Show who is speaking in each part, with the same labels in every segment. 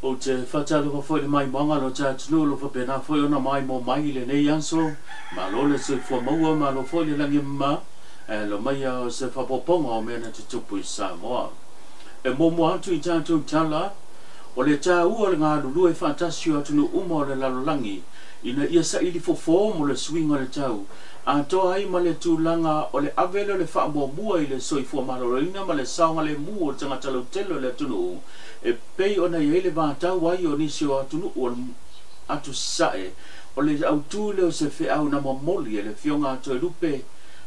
Speaker 1: Ou te faatalofa foi i le maimoaga a lo ta atunuu o lo o faapena foi ona maimoa mai i lenei aso. Malo le soifua maua, malo foi le lagi e mama, ae alo maia o se faaopoopoga o mea na tutupu i Samoa. E muamua atu i tatou tala, o le taua o le galulue faatasi o atunuu uma o le lalolagi ina ia saili fofo mo le suiga o le tau, atoa ai ma le tulaga o le ave lea o le faamuamua i le soifua maloloina ma le saogalemu o le tagata lautele o le atunuu e pei ona i ai le vatau ai o nisi o atunuu o le atu sasae. O le autū lea o se feau na momoli e le Afioga a Toelupe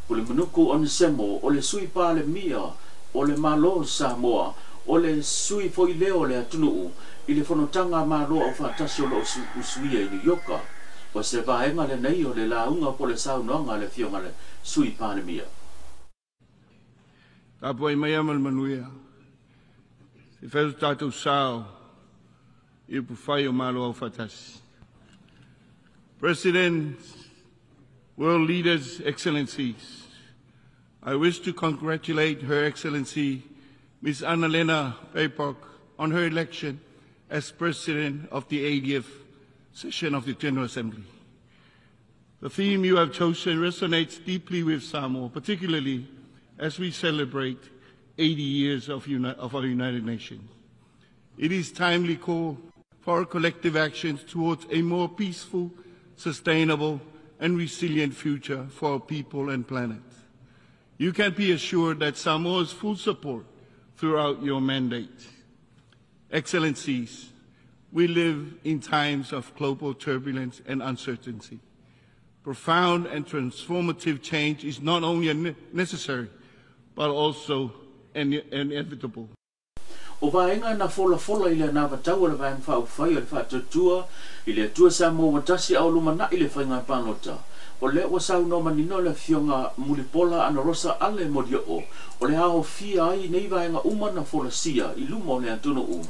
Speaker 1: Pulemunuku Onesemo, o le Sui Palemia o le Malo o Samoa, o le sui foi lea o le atunuu i le Fonotaga a Malo Aufaatasi o lo o usuia i New Ioka. O se vaega lenei o le lauga po o le saunoaga a le Afioga i le Sui Palemia.
Speaker 2: Tapuai maia ma le manuia, se i fai so tatou sao i upufai o Malo Aufaatasi. President, world leaders, excellencies, I wish to congratulate Her Excellency Ms. Annalena Baerbock on her election as President of the 80th session of the General Assembly. The theme you have chosen resonates deeply with Samoa, particularly as we celebrate 80 years of our United Nations. It is timely call for our collective actions towards a more peaceful, sustainable, and resilient future for our people and planet. You can be assured that Samoa's full support throughout your mandate. Excellencies, we live in times of global turbulence and uncertainty. Profound and transformative change is not only necessary, but also inevitable.
Speaker 1: O vaega na folafola i le anavatau a le Vaega Faaupufai o le Faatuatua i le Atua Samoa ua Tasi a o lumanai le faiga palota, o lea ua saunoa manino le Afioga Mulipola Anarosa Ale Molioo o le aofia ai nei vaega uma na folasia i luma o le atunuu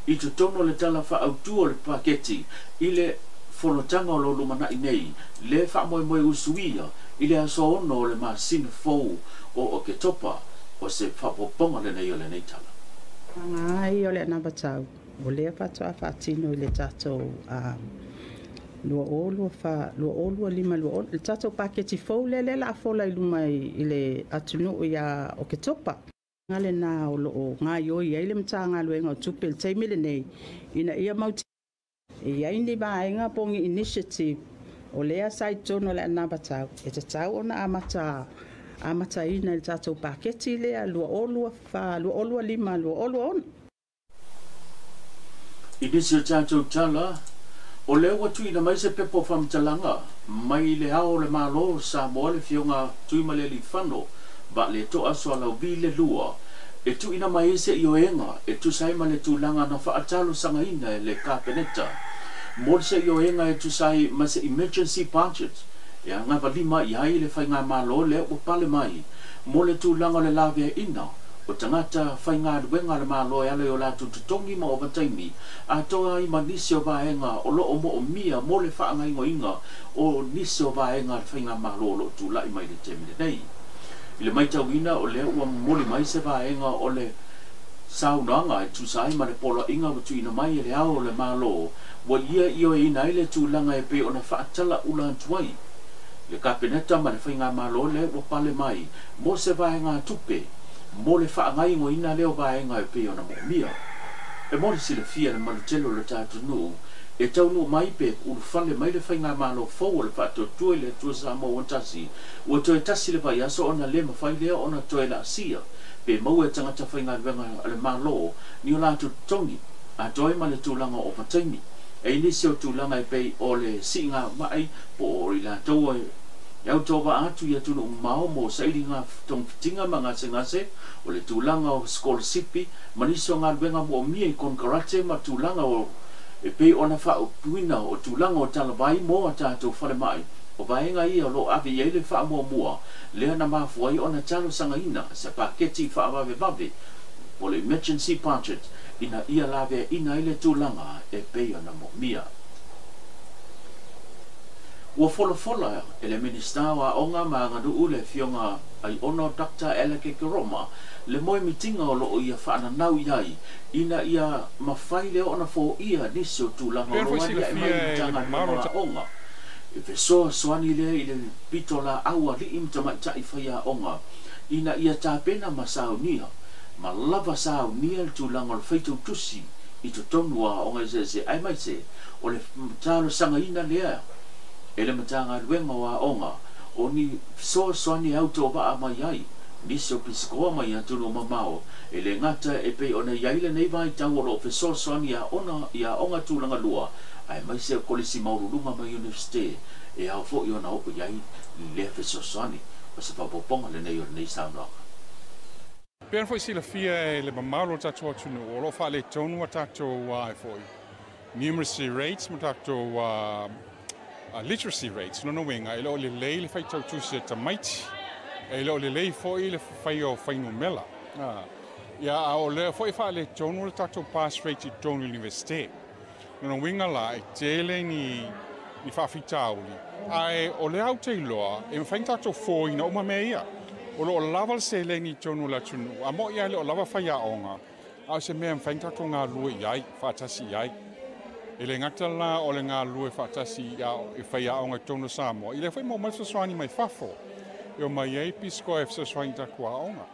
Speaker 1: i totonu o le Tala Faaautu o le Paketi i le fonotaga o lo o lumanai nei le faamoemoe usuia i le aso 6 o le masina fou o Oketopa. O se faaopoopoga lenei o lenei tala.
Speaker 3: Aga ai o le anavatau o lea faatoa faatino i le tatou 2024, 2025, 20 le tatou paketi fou lea lea la fola i luma i le atunuu ia Oketopa. Nga lena o loo gaoioi ai le Matagaluega o Tupe i le taimi lenei ina ia mau e i ai ni vaega po o ni initiative o lea sa i totonu o le anavatau e tatau ona amataina i le tatou paketi lea 2024, 2025, 2026.
Speaker 1: I nisi o tatou tala, o lea ua tuuina mai se pepa o faamatalaga mai le Ao o le Malo o Samoa le Afioga Tuimalealiifano Vaaleto'a Sualauvi le Lua e tuuina mai ai se ioega e tusa ai ma le tulaga na faatalosagaina e le Kapeneta mo le se ioega e tusa ai ma se emergency budget e agavalima i ai le faigamalo lea ua pale mai mo le tulaga o le laveaiina o tagata faigaluega a le Malo e ala i o latou totogi ma ovataimi atoa ai ma nisi o vaega o lo o moomia mo le faagaoioiga o nisi o vaega a le faigamalo o lo o tulai mai i le taimi lenei. I le matauina o lea ua momoli mai se vaega o le saunoaga e tusa ai ma le poloaiga ua tuuina mai e le Ao o le Malo ua ia ioeina ai le tulaga e pei ona faatalaula atu ai le Kapeneta ma le faigamalo lea ua pale mai mo se vaegatupe mo le faagaoioiga lea o vaega e pei ona moomia. E mo le silafia le mamalu tele o le ta atunuu e taunuu mai pe ulufale mai le faigamalo fou o le Faatuatua i le Atua Samoa ua Tasi, ua toe tasi le vaiaso ona le mafai lea ona toe laasia pe maua e tagata faigaluega a le Malo ni o latou totogi atoa ai ma le tulaga o ovataimi. E i nisi o tulaga e pei o le siiga ma'i po o i latou e autovaa atu i atunuu mamao mo sailiga togafitiga ma gasegase, o le tulaga o sikolasipi ma nisi o galuega moomia i konekarate ma tulaga o e pei ona faaupuina o tulaga o talavai mo a tatou falemai, o vaega ia o lo o ave i ai le faamuamua lea na mafua ai ona talosagaina se paketi faavavevave po o le emergency budget ina ia laveaiina ai le tulaga e pei ona moomia. Ua folafola e le Minisita o Aoga ma Aganuu le Afioga Aiono Dr. Alec Koroma le moemitiga o loo ia faananau i ai ina ia mafai lea ona foia nisi o tulaga o loo aliae mai i le Matagaluega o Aoga. E fesoasoani lea i le pito laau alii ma tamaitai faiaoga ina ia tapena ma saunia ma lava saunia le tulaga o le faitautusi i totonu o aoga eseese aemaise o le talosagaina lea e le Matagaluega o Aoga o ni fesoasoani e autovaa mai ai nisi o pisikoa mai atunuu mamao e le gata e pei ona i ai lenei vaitau o loo fesoasoani i aoga tulaga lua aemaise o kolisi maualuluga mai Iunivesite e ao foi ona oo i ai lea fesoasoani. O se faaopoopoga lenei o lenei saunoaga.
Speaker 4: E pei ona foi silafia e le mamalu o le tatou atunuu o loo faaletonu a tatou foi numeracy rates ma tatou literacy rates. Lona uiga e le o lelei le faitautusi a tamaiti, e le o lelei foi le faia o fuainumera. Ia a o lea foi faaletonu le tatou pass rate i totonu o le Iunivesite. Lona uiga la e tele ni faafitauli, ae o lea ou te iloa e mafai ona tatou foaina uma mea ia. O lo o lava le seleni i totonu o le atunuu, a moi lava e le o lava faiaoga, a o se mea e mafai ona tatou galulue i ai, faatasi i ai. E le gata la o le galulue faatasi i faiaoga i totonu o Samoa, i lea foi maua mai le fesoasoani mai fafo, e omai ai pisikoa e fesoasoani i tatou aoga.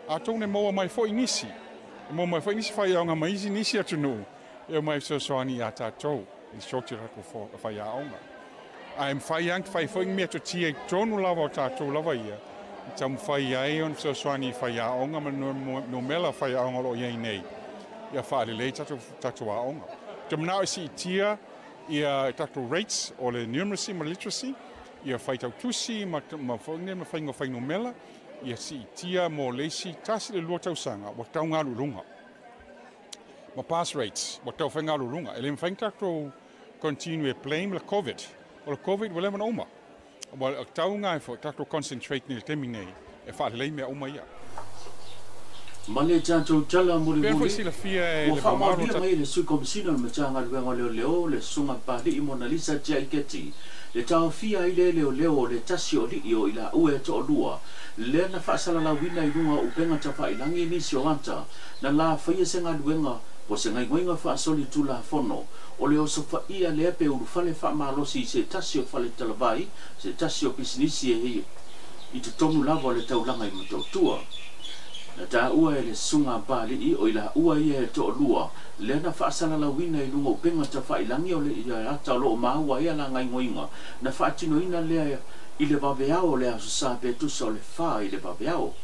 Speaker 4: Atonu e maua mai foi nisi, e maua mai foi nisi faiaoga mai isi nisi atunuu, e omai fesoasoani ia tatou, i shortage o tatou faiaoga. Ae mafai lava ona fai foi ni metotia i totonu lava o tatou lava ia, i taumafai ai ona fesoasoani i faiaoga ma numera faiaoga o lo o i ai nei, ia faalelei tatou aoga. Ou te manao e siitia ia tatou rates o le numeracy ma literacy, ia faitautusi ma foi nei ma faiga o fuainumera, ia siitia mo le isi 1 i le 2 tausaga ua tau galu i luga. Ma pass rates ua tau fai galu i luga. E le mafai ona tatou continue e blame le Covid. O le Covid ua leva ona uma. Ua tau nga foi tatou concentrate nei i le taimi nei e faalelei mea uma ia.
Speaker 1: Ma le tatou tala
Speaker 4: Pei foi
Speaker 1: mulimuli
Speaker 4: silafia e
Speaker 1: ua
Speaker 4: le mamalu
Speaker 1: faamaonia mai e le Sui Komesina o le Matagaluega o Leoleo le Susuga Papalii Monalisa Tiaiketi le taofia ai lea leoleo o le tasi o alii o i laua e toalua lea na faasalalauina i luga o upega tafailagi nisi o ata na lafaia se galuega po se gaoioiga faasolitulafono o le osofaia lea pe ulufale faamalosi i se tasi o fale talavai se tasi o pisinisi e i totonu lava o le taulaga i Motootua. Na taua e le Susuga Papalii o i laua ia e toalua lea na faasalalauina i luga o upega tafailagi o le ata o loo maua ai alagaoioiga na faatinoina lea i le vaveao o le aso Sa pe tusa o le 4 i le vaveao.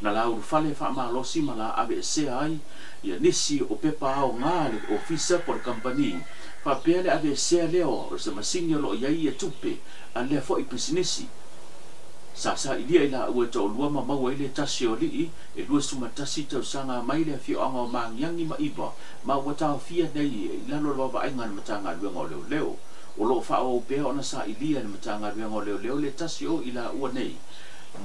Speaker 1: Na la ulufale faamalosi ma la aveesea ai ia nisi o pepa aoga a le ofisa po le kamupani faapea le aveesea lea o se masini o loo i ai ia tupe a lea foi pisinisi. Sa sailia i laua e toalua ma maua ai le tasi o alii e 21 tausaga mai le afioaga o Magiagi ma Iva ma ua taofia nei i lalo o le vaavaaiga a le Matagaluega o Leoleo. O loo faaauau pea ona sailia e le Matagaluega o Leoleo le tasi o i laua nei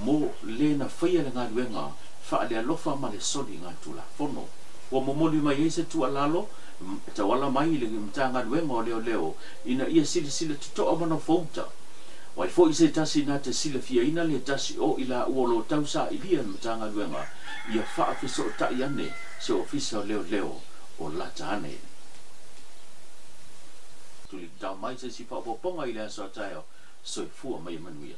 Speaker 1: mo le na faia le galuega faalealofa ma le soligatulafono. Ua momoli mai ai se tuualalo tauala mai i le Matagaluega o Leoleo ina ia silasila totoa ma nofouta. O ai foi se tasi na te silafiaina le tasi o i laua o lo tau sailia le Matagaluega ia faafesootai ane se ofisa o leoleo o lata ane. Tuli tau mai se isi faaopoopoga i le aso a taeao. Soifua ma ia manuia.